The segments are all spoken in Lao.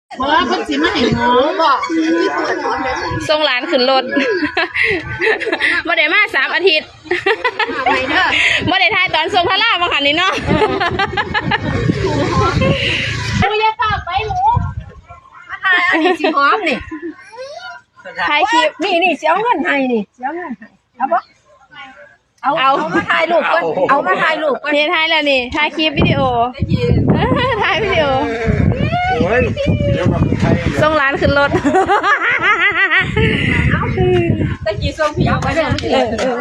ບໍ່ ເພິ່ນຊິມາໃຫ້ຫອມ. ສົ່ງຫຼານຂຶ້ນລົດ ບໍ່ໄດ້ມາສາມອາທິດ. ໄປເດີ ບໍ່ໄດ້ຖ່າຍຕອນສົ່ງທາລາວ່າຫັ້ນນີ້ເນາະ. ເອີ ບໍ່ ຢ່າເຝົ້າໄປ ໝູ ມາຖ່າຍ ອັນນີ້ຊິຫອມນີ້ ຖ່າຍຄລິບ ນີ້ ນີ້ ຊິເອົາເງິນໃຫ້ນີ້ ຊິເອົາເງິນໃຫ້ ເອົາບໍ່? ເອົາ ເອົາ ເອົາມາຖ່າຍຮູບກ່ອນ ເອົາມາຖ່າຍຮູບກ່ອນ. ນີ້ ຖ່າຍແລ້ວນີ້ ຖ່າຍຄລິບວິດີໂອ ຖ່າຍວິດີໂອ. ໂອ້ຍ ດຽວມາຖ່າຍ ສົ່ງຫຼານຂຶ້ນລົດ ຕະກີ້ສົ່ງພີ່ເອົາໄປເດີ. ເອີ ເອີ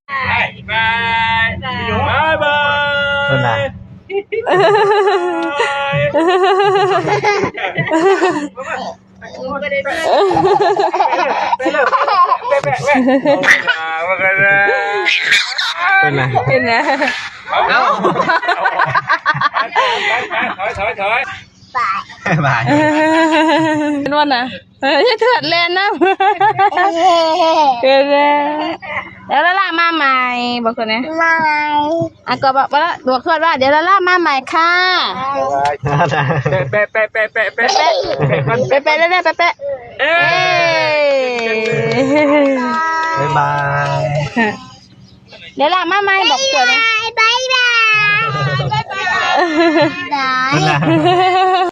ບາຍບາຍ ບາຍບາຍ ເພິ່ນນະ. ເປັນນະ ເປັນນະ ເອົາ ບາຍ ເປັນວັນນະ. ເອີ ຢ່າເທີດແລ່ນນຳ ເກີນແລ້ວ. ແລ້ວລາລາມາໃໝ່ ບອກເພິ່ນແດ່ ມາໃໝ່. ອ່ະ ກໍບອກ ບອກທວດວ່າ ດຽວລາລາມາໃໝ່ຄ່ະ. ແປະ ແປະ ແປະ ເອີ ບາຍບາຍ ດຽວລາມາໃໝ່ ບອກທວດແດ່ ບາຍບາຍ ບາຍບາຍ ບາຍບາຍ.